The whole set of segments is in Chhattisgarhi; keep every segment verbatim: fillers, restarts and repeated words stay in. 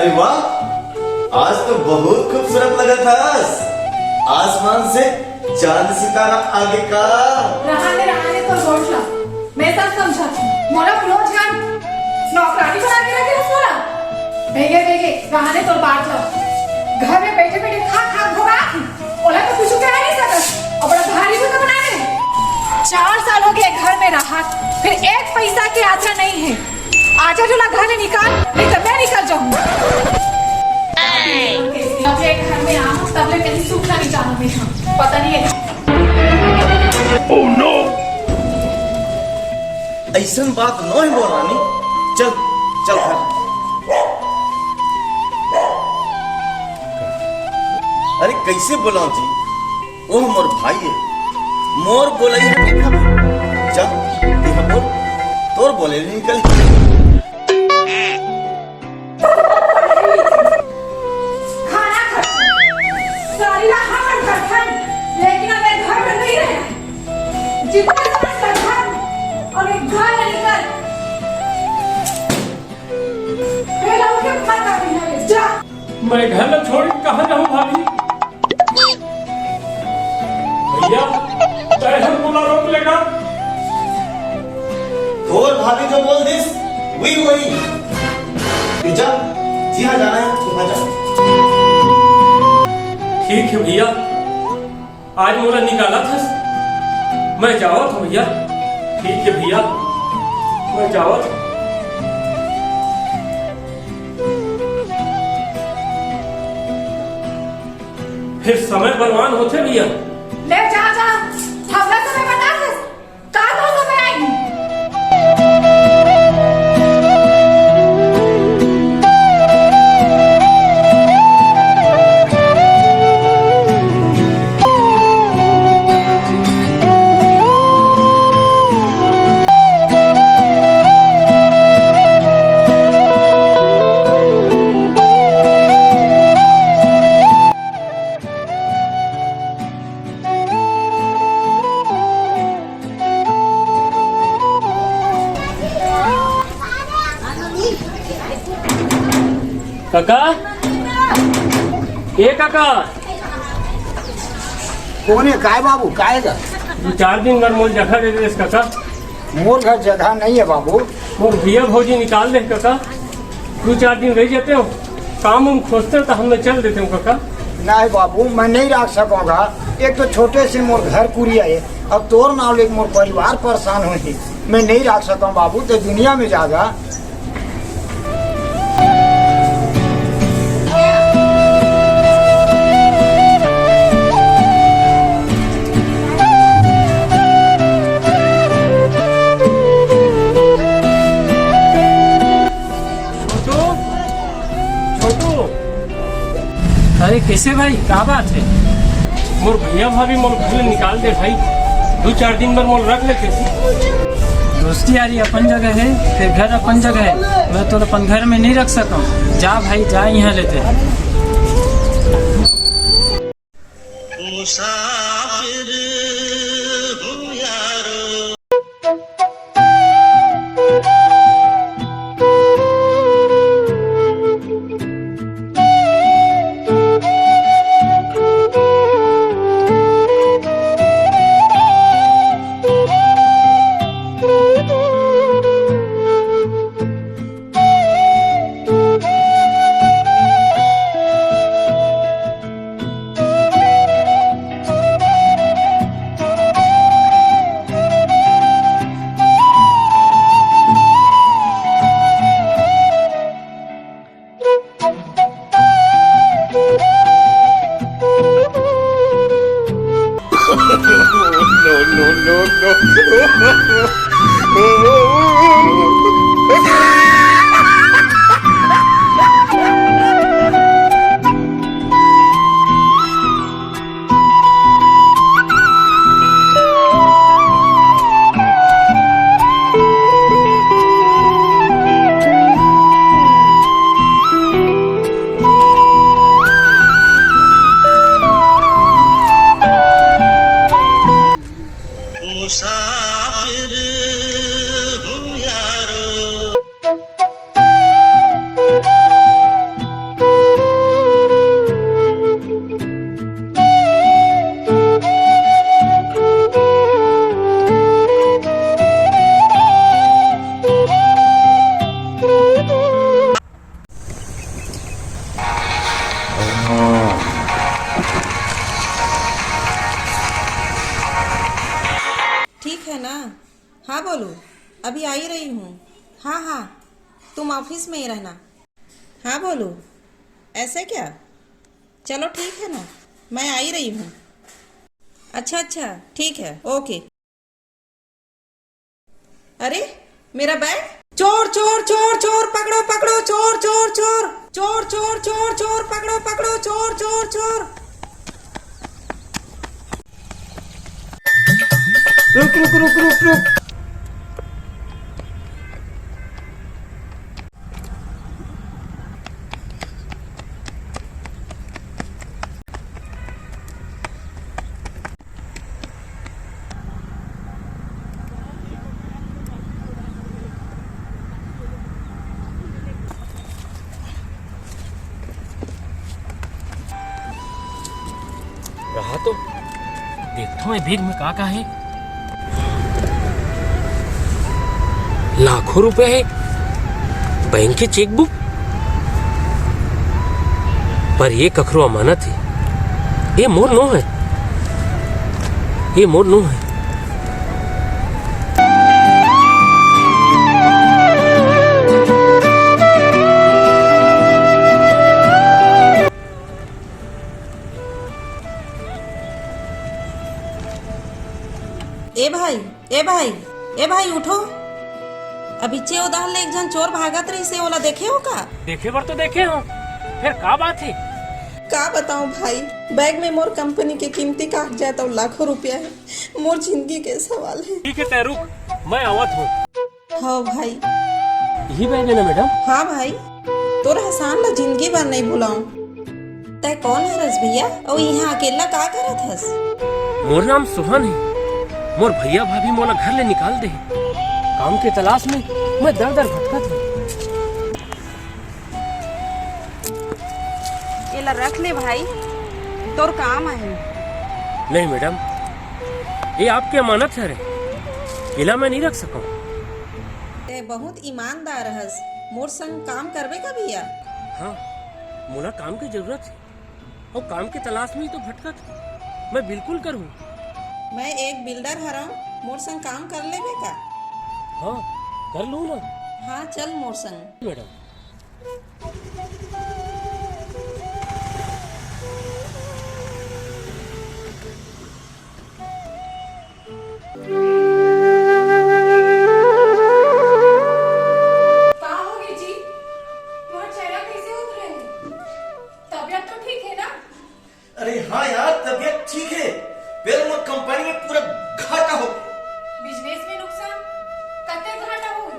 वाह, आज तो बहुत खूबसूरत लगत हस। आसमान से चांद सितारा आगे का। रहा दे, रहा दे, तोर गोठ ला। मैं सब समझत हूँ। मोला फुलौझ जान नौकरानी बना के रखे हस मोला। भैया, भैया, रहा दे तोर बात ला। घर में बैठे बैठे खा खा भोगात हूँ। ओला तो कुछ कह नहीं सकत। और बड़ा भारी भी तो बना दे। चार साल हो गए घर में रहा, फिर एक पैसा के आशा नहीं है। आजा झोला घर ले निकाल, नहीं तो मैं निकल जाऊँ। जब ले घर में आऊँ, तब ले कहीं सुख ना नहीं जानू मैं। हाँ, पता नहीं है। अइसन बात नोहे मोर रानी। चल, चल घर। अरे, कैसे बोलाऊं जी? ओह मोर भाई है, मोर बोलई ह नइ खाबे। चल, तेहा बोल, तोर बोले नइ निकल। खाना खर्च, सारी ला हमन करथन, लेकिन अब ए घर में नहीं रहना। जितना सामान करथन और ए घर में निकल। ए लौके मत आबे, जा। मैं घर ला छोड़ के कहाँ जाऊँ भाभी? भैया, तैं हर मोला रोक लेगा। तोर भाभी जो बोल दिस, वही वही। तू जा, जिहाँ जाना है, तू वहाँ जा। ठीक है भैया, आज मोला निकालत हस, मैं जावत हूँ भैया। ठीक है भैया, मैं जावत हूँ। फिर समय बलवान होथे भैया। ले जा, जा, हमला समय बता दे। का तो समय आएगी? काका, ए काका। कोन हे? काय बाबू, काय गा? दू चार दिन बर मोर जगह दे देस काका। मोर घर जगह नहीं है बाबू। मोर भैया भौजी निकाल दे काका, दू चार दिन रह जाते हो, काम उम खोजते हो तो हम चल देते हो काका। नहीं बाबू, मैं नहीं रख सकूंगा। एक तो छोटे से मोर घर कुरिया है, अब तोर नाव लेके मोर परिवार परेशान होही। मैं नहीं रख सकूं बाबू, तो दुनिया में जागा। छोटू, छोटू। अरे कैसे भाई, का बात है? मोर भैया भाभी मोर घर ले निकाल दे भाई, दू चार दिन बर मोर रख ले कैसे? दोस्ती यारी अपन जगह है, फिर घर अपन जगह है। मैं तो अपन घर में नहीं रख सकूं। जा भाई, जा यहाँ लेते। मुसाफिर हूँ यारो। इसमें ही रहना। हाँ बोलू, ऐसे क्या? चलो ठीक है ना, मैं आ ही रही हूँ। अच्छा अच्छा, ठीक है, ओके। अरे, मेरा बैग। चोर चोर चोर चोर, पकड़ो पकड़ो, चोर चोर चोर, चोर चोर चोर चोर, पकड़ो पकड़ो, चोर चोर चोर। रुक रुक रुक रुक रुक। रहा तो, देखता हूँ ये बैग में का का है। लाखों रुपए है, बैंक के चेकबुक, पर ये कखरो अमानत है। ये मोर नो है, ये मोर नो है। ए भाई, ए भाई, ए भाई, उठो। अभी चे उधार ले एक झन चोर भागत रहिस हे, ओला देखे हो का? देखे बर तो देखे हो, फिर का बात है? का बताऊं भाई, बैग में मोर कंपनी के कीमती कागजात अउ लाखों रुपया है। मोर जिंदगी के सवाल है। ठीक है, तै रुक, मैं आवत हूँ। हाँ भाई। यही बैग है ना मैडम? हाँ भाई, तोर एहसान ला जिंदगी भर नहीं भुलाऊं। तै कौन हरस भैया, अउ इहाँ अकेला का करत हस? मोर नाम सोहन है। मोर भैया भाभी मोला घर ले निकाल दे हे। काम के तलाश में मैं दर दर भटकत हूँ। एला रख ले भाई, तोर काम आही। नहीं मैडम, ये आपके अमानत हरे, एला मैं नहीं रख सकूँ। तै बहुत ईमानदार हस, मोर संग काम करबे का भैया? हाँ, मोला काम की जरूरत है। अउ काम के तलाश में ही तो भटकत हूँ। मैं बिल्कुल करूँ। मैं एक बिल्डर हरंव, मोर संग काम कर लेबे का? हाँ, कर लूँ ना। हाँ, चल मोर संग। मैडम। का होगे जी? तुम्हार चेहरा कैसे उतरे हे? तबियत तो ठीक है ना? अरे हाँ यार, तबियत ठीक है। बेल मोर कंपनी में पूरा घाटा हो। बिजनेस में नुकसान? कते घाटा होगे?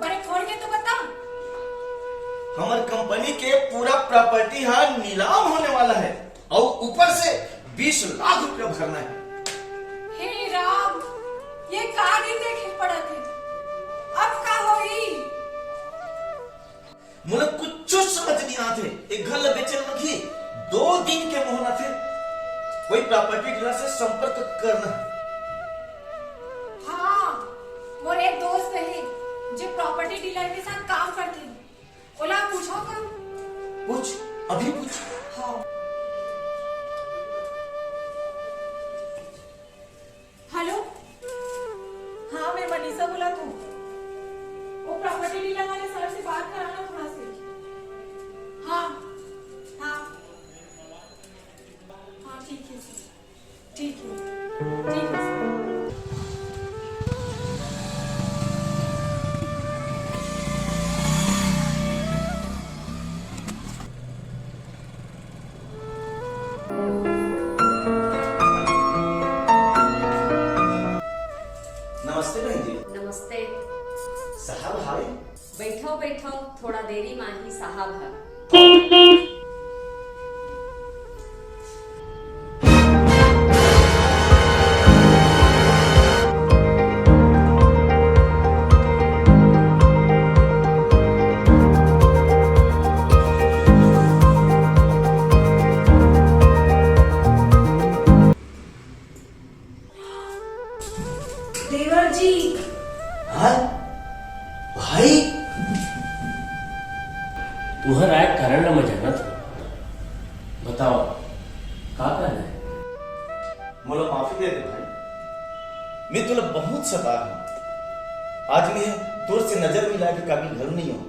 बने खोल के तो बता। हमर कंपनी के पूरा प्रॉपर्टी हा नीलाम होने वाला है। अउ ऊपर से बीस लाख रुपया भरना है। हे राम, ये का दिन देखे पड़त हे। अब का होही? मोला कुछू समझ नहीं आत हे। एक घर ला बेचे लगही, दो दिन के मोहलत हे। कोई प्रॉपर्टी डीलर से संपर्क करना है। हाँ, मोर एक दोस्त हे, जो प्रॉपर्टी डीलर के साथ काम करथे। ओला पूछो तो। पूछ, अभी पूछ। हाँ। हेलो, हाँ, मैं मनीषा बोलत हूँ। वो प्रॉपर्टी डीलर वाले सर से बात कराना थोड़ा से। हाँ, हाँ, हाँ, ठीक है सर। ठीक है, ठीक है सर। नमस्ते बहन जी। नमस्ते। साहब हावे? बैठो, बैठो, थोड़ा देरी माही साहब ह। देवर जी। हाँ? भाई? तुम्हर आए कारण ला मैं जानत हूँ। बताओ, का कहना है? मोला माफी दे दे भाई, मैं तोला बहुत सताय हूँ। आज मैं तोर से नजर मिलाय के काबिल घलो नहीं हूँ।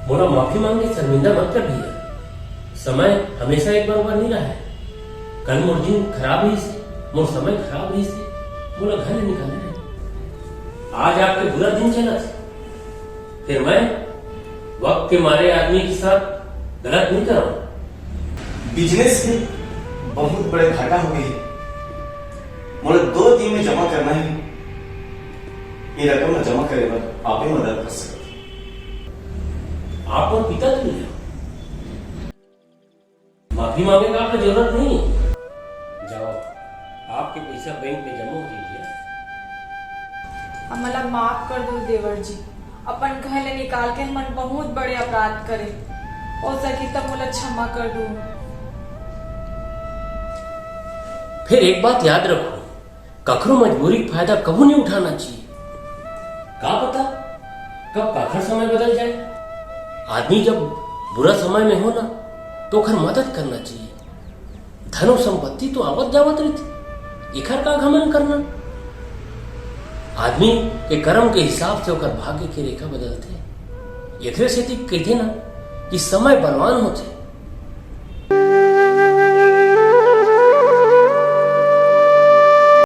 मोला माफी मांग के शर्मिंदा मत कर भैया। समय हमेशा एक बरोबर नहीं रहा है। कल मोर दिन खराब रही से, मोर समय खराब रही से, मोला घर ले निकाले रहे। आज आपके बुरा दिन चला था, फिर मैं वक्त के मारे आदमी के साथ गलत नहीं करा। बिजनेस भी बहुत बड़े घाटा हो गए। मोला दो दिन में जमा करना है। ये रकम ला जमा करे बर आप ही मदद कर सकत हो। आप और पिता तुल्य हो। माफी मांगे का आपको जरूरत नहीं है। जाओ, आपके पैसा बैंक में जमा हो जाइए। हमला माफ कर दो देवर जी, अपन घर ले निकाल के हमन बहुत बड़े अपराध करे। हो सकी तब मोला क्षमा कर दो। फिर एक बात याद रखो, कखरो मजबूरी का फायदा कबू नहीं उठाना चाहिए। का पता कब काखर समय बदल जाए। आदमी जब बुरा समय में हो ना, तो ओखर मदद करना चाहिए। धन और संपत्ति तो आवत जावत रहिथे, एखर का घमंड करना। आदमी के कर्म के हिसाब से ओकर भाग्य के रेखा बदलथे। एकरे सेती कहिथे ना कि समय बलवान होथे,